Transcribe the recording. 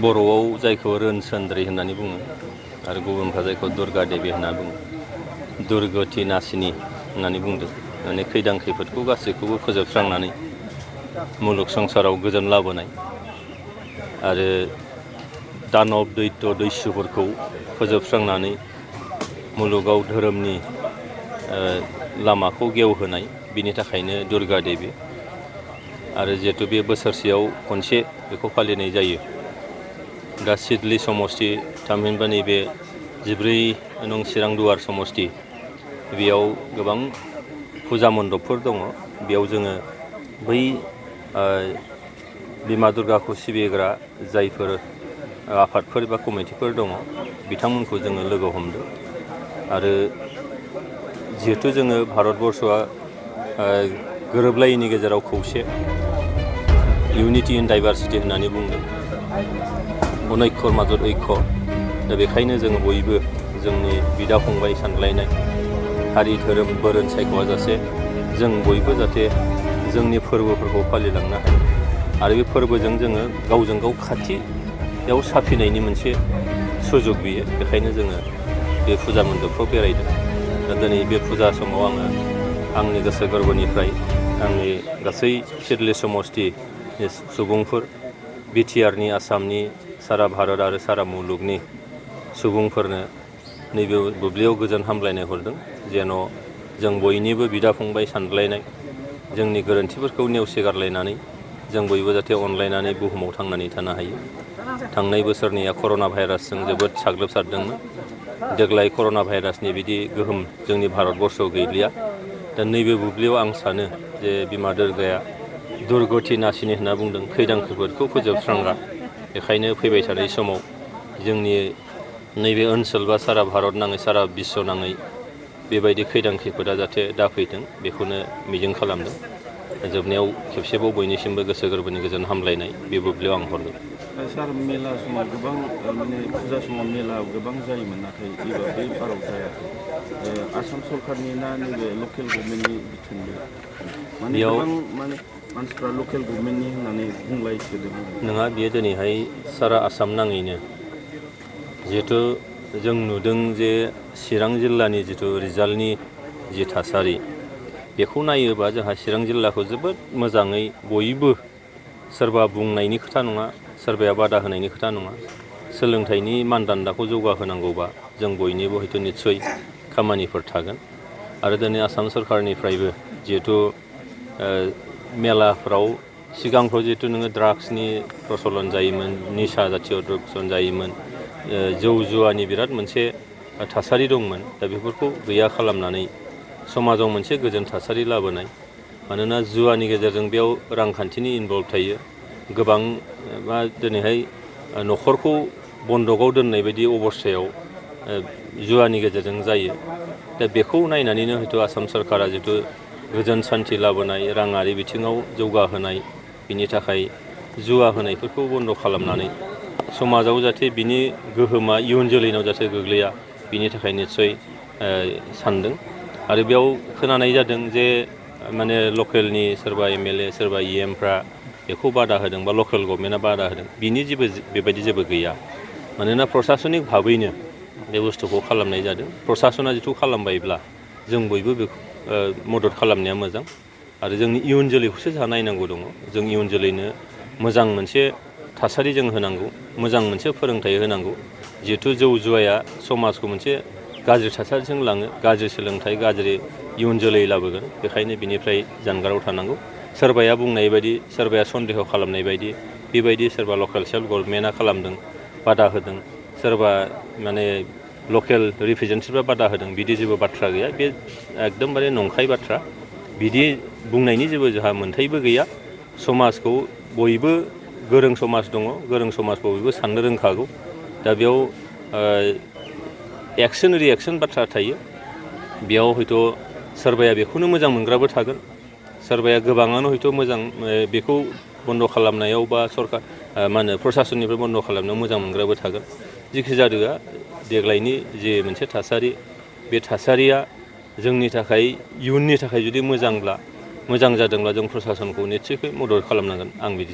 बर'आव जायखौ रोनसोन्द्रि होननानै बुङो आरो गुबुनफ्रा जायखौ दुर्गा देबि होनना बुङो, दुर्गति नासिनी होननानै बुंदों। माने खैदां खैफोदखौ गासैखौबो फोजोबस्रांनानै मुलुग संसाराव गोजोन लाबोनाय आरो दानब दैत्य दैस्युफोरखौ फोजोबस्रांनानै मुलुगाव धोरोमनि लामाखौ गेवहोनाय, बिनि थाखायनो दुर्गा देबि। आरो जिहेतु बे बोसोरसेयाव खनसे बेखौ फालिनाय जायो। दा सिडली समष्टि थामहिनबा नैबे 14 नं चिरां दुवार समष्टि, बेयाव गोबां फुजा मण्डपफोर दङ। बेयाव जोङो बै बिमा दुर्गाखौ सिबिग्रा जायफोर आफादफोर बा कमिटिफोर दङ, बिथांमोनखौ जोङो लोगो हमदों। आरो जिहेतु जोङो भारतबर्षआ गोरोबलायैनि गेजेराव खौसे, इउनिटि इन डाइभारसिटि होननानै बुंदों, अनैक्य माजत ऐक्य। दा बेखायनो जोङो बयबो जोंनि बिदा फंबाय सानलायनाय, हारि धोरोम बोरोन सायख'आजासे जों बयबो जाहाथे जोंनि फोरबोफोरखौ फालिलांनो हायो आरो बे फोरबोजों जोङो गावजों गाव खाथियाव साफिनायनि मोनसे सुजुग बियो। बेखायनो जोङो बे फुजा मण्डपफ्राव बेरायदों। दा दिनै बे फुजा समाव आङो आंनि गोसो गोरबोनिफ्राय आंनि गासै सिडली समष्टिनि सुबुंफोर, बिटिआरनि, आसामनि, सारा भारत आरो सारा मुलुगनि सुबुंफोरनो नैबे बुब्लियाव गोजोन हामलायनाय हरदों। जेन' जों बयनिबो बिदा फंबाय सानलायनाय, जोंनि गोरोन्थिफोरखौ नेवसिगारलायनानै जों बयबो जाहाथे अनलायनानै बुहुमाव थांनानै थानो हायो। थांनाय बोसोरनिया कर'ना भाइरासजों जोबोद साग्लोबसारदोंमोन। देग्लाय कर'ना भाइरासनि बिदि गोहोम जोंनि भारतबर्षआव गैलिया। दा नैबे बुब्लियाव आं सानो जे बिमा दुर्गाया दुर्गति नासिनी होनना बुंदों, खैदां खैफोदखौ फोजोबस्रांग्रा। बेखायनो फैबाय थानाय समाव जोंनि नैबे ओनसोल बा सारा भारत नाङै, सारा बिश्व नाङै बेबायदि खैदां खैफोदा जाहाथे दाफैथों, बेखौनो मिजिं खालामदों। जोबनायाव खेबसेबाव बयनिसिमबो गोसो गोरबोनि गोजोन हामलायनाय बे बुब्लियाव आं हरदों। सार, मेला समाव गोबां माने फुजा समाव मेला गोबां जायोमोन, नाथाय एबार बे बाराव जायाखै। आसाम सरकारनि ना नैबे लकेल गभर्नमेन्टनि बिथोननि? माने गोबां माने मानसिफ्रा लकेल गभर्नमेन्टनि होननानै बुंलायसोदों। नङा, बियो दिनैहाय सारा आसाम नाङैनो जिहेथु जों नुदों जे चिरां जिल्लानि जिथु रिजाल्टनि जि थासारि, बेखौ नायोबा जोंहा चिरां जिल्लाखौ जोबोद मोजाङै बयबो, सोरबा बुंनायनि खोथा नङा, सोरबाया बादा होनायनि खोथा नङा, सोलोंथाइनि मानदान्दाखौ जौगाहोनांगौबा जों बयनिबो हयथ' निस्सय खामानिफोर थागोन। आरो दिनै आसाम सरकारनिफ्रायबो जिहेथु मेलाफ्राव सिगांफ्राव जिहेतु नोङो ड्राग्सनि प्रचलन जायोमोन, निसा जातीय प्रचलन जायोमोन, जौ जुवानि बिराद मोनसे थासारि दंमोन। दा बेफोरखौ गैया खालामनानै समाजाव मोनसे गोजोन थासारि लाबोनाय। मानोना जुवानि गेजेरजों बेयाव रांखान्थिनि इनभल्भ थायो। गोबां मा दिनैहाय न'खरखौ बन्दकआव दोननाय बायदि अबस्थायाव जुवानि गेजेरजों जायो। दा बेखौ नायनानैनो हयथ' आसाम सरकारा जिथु गोजोन सान्थि लाबोनाय, राङारि बिथिङाव जौगाहोनाय, बिनि थाखाय जुवा होनायफोरखौ बन्द' खालामनानै समाजाव जाहाथे बिनि गोहोमा इयुन जोलैनाव जाहाथे गोग्लैया, बिनि थाखाय निस्सय सानदों। आरो बेयाव खोनानाय जादों जे माने लकेलनि सोरबा एमएलए, सोरबा इएमफ्रा बेखौ बादा होदों बा लकेल गभर्नमेन्टआ बादा होदों। बिनि बेबायदि जेबो गैया। मानोना प्रसासनिक भाबैनो बे बुस्थुखौ खालामनाय जादों। प्रसासना जिथु खालामबायब्ला जों बयबो बेखौ मदद खालामनाया मोजां। आरो जोंनि इयुन जोलैखौसो जोंहा नायनांगौ दङ। जों इयुन जोलैनो मोजां मोनसे थासारि जों होनांगौ, मोजां मोनसे फोरोंथाइ होनांगौ। जिहेथु जौ जुवाया समाजखौ मोनसे गाज्रि थासारिजों लाङो, गाज्रि सोलोंथाइ, गाज्रि इयुन जोलै लाबोगोन। बेखायनो बिनिफ्राय जानगाराव थानांगौ। सोरबाया बुंनाय बायदि, सोरबाया सन्देह खालामनाय बायदि, बेबायदि सोरबा लकेल सेल्फ गभर्नमेन्टआ खालामदों, बादा होदों, सोरबा माने लकेल रिप्रेजेन्टेटिभआ बादा होदों, बिदि जेबो बाथ्रा गैया। बे एकदमबारे नंखाय बाथ्रा। बिदि बुंनायनि जेबो जोंहा मोन्थायबो गैया। समाजखौ बयबो गोरों समाज दङ, गोरों समाजखौ बयबो साननो रोंखागौ। दा बेयाव एक्सन रिएक्सन बाथ्रा थायो। बेयाव हयथ' सोरबाया बेखौनो मोजां मोनग्राबो थागोन, सोरबाया गोबाङानो हयथ' मोजां बेखौ बन्द' खालामनायाव बा सरकार मा होनो प्रसासननिफ्राय बन्द' खालामनायाव मोजां मोनग्राबो थागोन। जिखि जादोआ देग्लायनि जे मोनसे थासारि, बे थासारिया जोंनि थाखाय इयुननि थाखाय जुदि मोजां जादोंब्ला जों प्रसासनखौ निस्सय मदद खालामनांगोन। आं बिदि